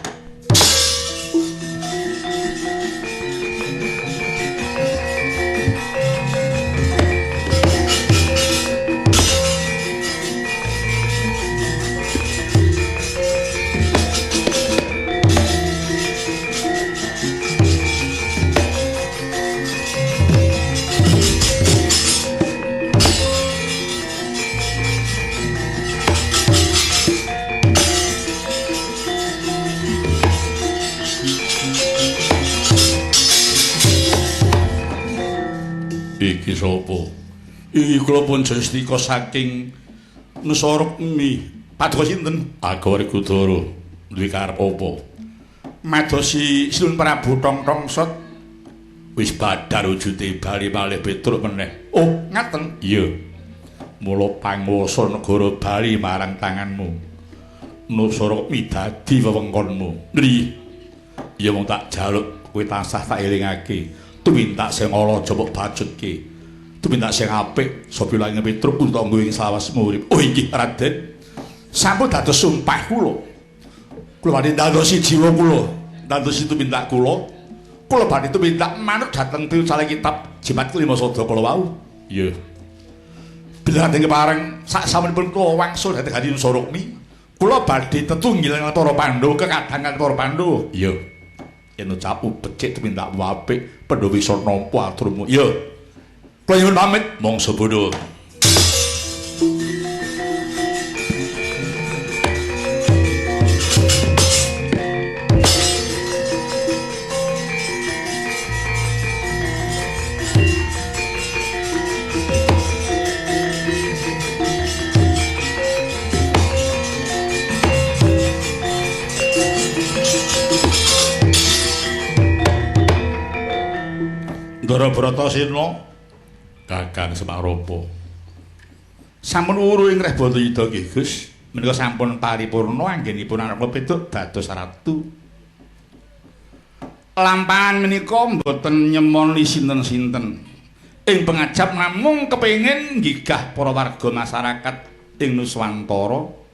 Iki sapa?
Iki kula pun Jastika saking Nusa Rukmi. Paduka sinten?
Aku Werkudara. Duwe karep apa?
Madosi Sinuwun Prabu Tong-tong Sot.
Wis badar wujude bali malih Petruk meneh.
Oh, ngaten?
Iya. Mula panguwasa negara bali marang tanganmu. Nusa Rukmi dadi wewengkonmu. Nggih. Ya mung tak jaluk kowe tansah tak elingake. Tumindak sing ala aja mbok bacutke. Tumindak sing apik sapa lange Petruk untangga ing salawasmu urip.
Oh inggih Raden. Sampun dados sumpah kula. Kula badhe ndandosi jiwa kula, ndandosi tumindak kula. Kula badhe tumindak manut dhateng piwucale kitab Jimat Kelima Sada kala wau.
Iya.
Bila Raden kepareng sak samunipun kula wangsul dhateng Gati Nusa Rukmi, kula badhe tetunggil para Pandhawa kekadangan para Pandhawa.
Iya. Yen ucapmu becik tumindakmu apik, Pandhawa bisa nampa aturmu. Iya. Kula nyuwun pamit, mongso bodho. Ndara Bratasena, Kakang Semaropa. Sampun wuru ing Reh Bantayuda nggih, Gus. Menika sampun paripurna anggenipun anak Peduk dados ratu. Lampahan menika mboten nyemoni sinten-sinten. Ing pengajap namung kepengin nggigah para warga masyarakat ing Nuswantara.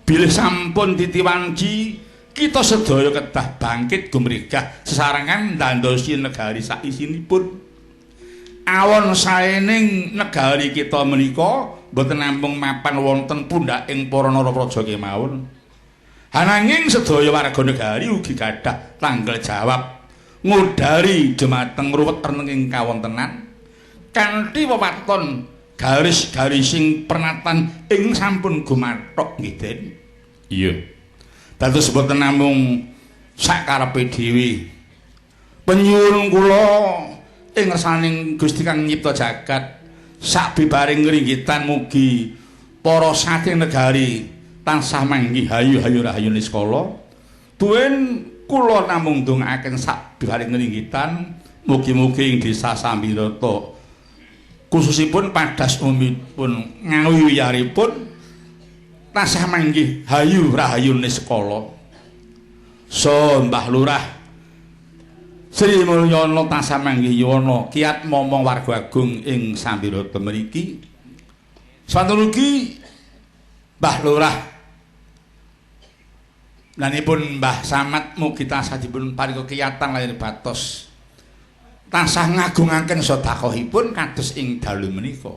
Bilih sampun titiwanci, kita sedaya kedah bangkit gumregah sesarengan ndandosi negari saisinipun. Awon saening negari kita menika mboten namung mapan wonten pundhaking para narapraja kemawon. Ananging sedaya warga negari ugi gadah tanggung jawab ngudari dumateng ruwet renenging kawontenan kanthi wewaton garis-garising pernatan ing sampun gumathok nggih Den. Iya. Dados mboten namung sakarepe dhewe. Penyuwun kula ing ngersaning Gusti kang nyipta jagat sabibaring ngringgitan mugi para saking negari tansah manggih hayu-hayu rahayu niskala. Tuwin kula namung ndongaaken sabibaring ngringgitan mugi-mugi ing desa Sambirata khususipun padas umumipun Ngawi wiyaripun tansah manggih hayu rahayu niskala. So Mbah Lurah Sri Mulyono tansah manggih yuwana kiat momong warga agung ing Sambirata mriki. Swanten ugi Mbah Lurah lanipun Mbah Samad mugi tansah dipun paringi kiyatan lahir batos tansah ngagungaken sedekahipun kados ing dalu menika.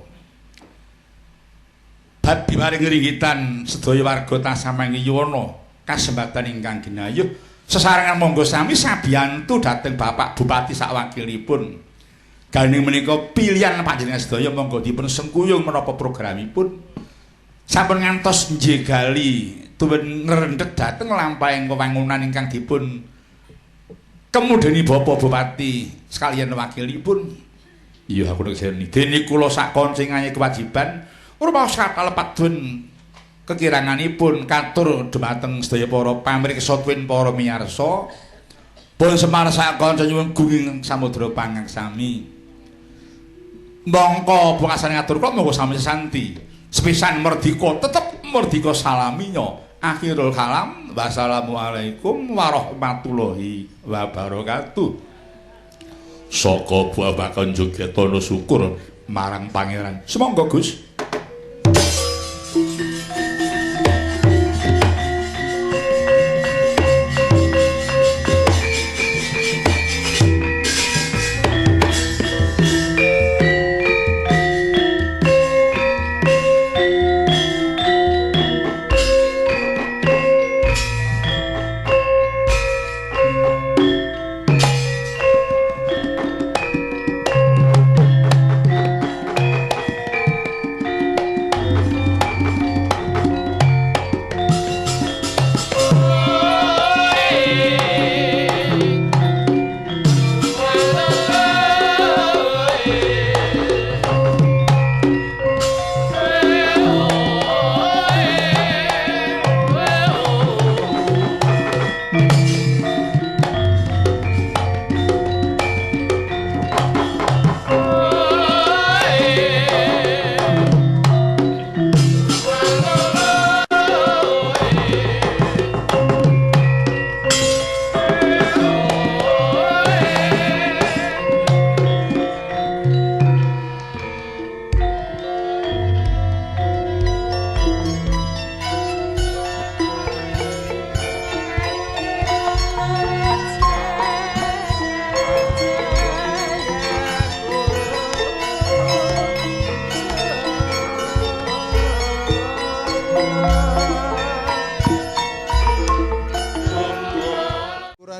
Bab biwaring ringgitan sedaya warga tansah manggih yuwana kasembatan ingkang ginayuh sesarengan monggo sami sabiyantu dhateng Bapak Bupati sakwakilipun. Ganing menika pilihan panjenengan sedaya monggo dipun sengkuyung menapa programipun. Sampun ngantos njegali tuwin ngrendhet dhateng lampahing wewangunan ingkang dipun kemudeni Bapak Bupati sekalian wakilipun. Iya aku nek seni. Dene kula sak kancingane kewajiban rumaos kathah lepat dun kekiranganipun katur dumateng sedaya para pamriksa tuwin para miyarsa. Pun Semar sak kanca nyuwun gunging samudra pangaksami. Mongko pungkasan ngatur kula monggo sami sesanti. Sepisan merdika tetep merdika salaminya. Akhirul kalam, wassalamualaikum warahmatullahi wabarakatuh. Saka babagan jogetana syukur marang pangeran. Sumangga Gus.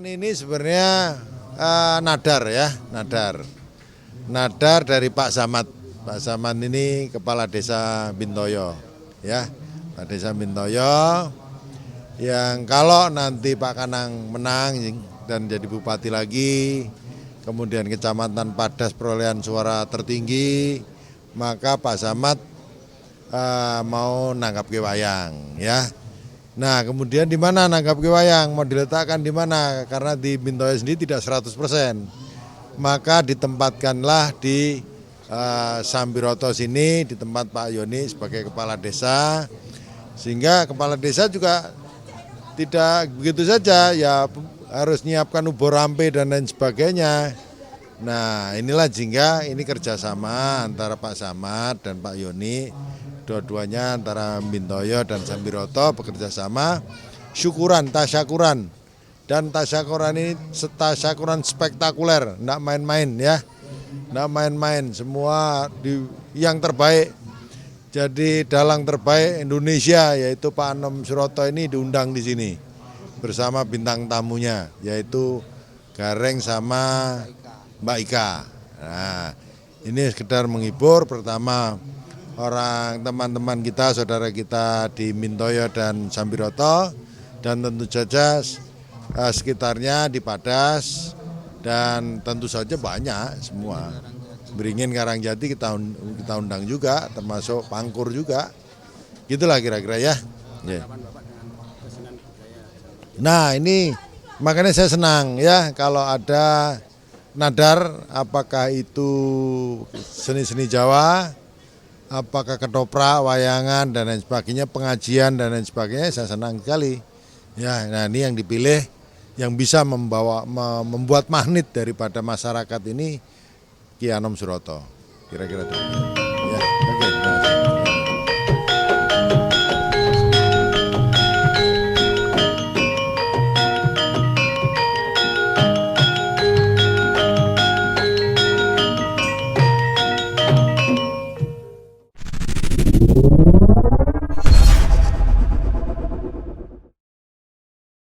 Ini sebenarnya nadar ya, nadar. Nadar dari Pak Samad. Pak Samad ini kepala desa Bintoyo ya. Kepala desa Bintoyo yang kalau nanti Pak Kanang menang dan jadi bupati lagi, kemudian kecamatan Padas perolehan suara tertinggi, maka Pak Samad mau nanggap ke wayang ya. Nah, kemudian di mana nanggap wayang? Mau diletakkan di mana? Karena di Bintoyo sendiri tidak 100%. Maka ditempatkanlah di Sambiroto sini, di tempat Pak Yoni sebagai kepala desa, sehingga kepala desa juga tidak begitu saja ya, harus nyiapkan uborampe dan lain sebagainya. Nah inilah jingga ini kerjasama antara Pak Samad dan Pak Yoni, dua-duanya antara Mintoyo dan Sambiroto bekerja sama, syukuran, tasyakuran. Dan tasyakuran ini tasyakuran spektakuler, nggak main-main ya, nggak main-main, semua yang terbaik. Jadi dalang terbaik Indonesia yaitu Pak Anom Suroto ini diundang di sini bersama bintang tamunya yaitu Gareng sama Mbak Ika. Nah, ini sekedar menghibur pertama orang teman-teman kita, saudara kita di Mintoyo dan Sambiroto, dan tentu saja sekitarnya di Padas, dan tentu saja banyak semua. Beringin, Karangjati kita undang juga, termasuk Pangkur juga. Gitulah kira-kira ya. Yeah. Nah ini makanya saya senang ya kalau ada nadar, apakah itu seni-seni Jawa, apakah ketoprak, wayangan dan lain sebagainya, pengajian dan lain sebagainya, saya senang sekali. Ya, nah ini yang dipilih yang bisa membawa membuat magnet daripada masyarakat ini Ki Anom Suroto. Kira-kira itu. Ya, oke.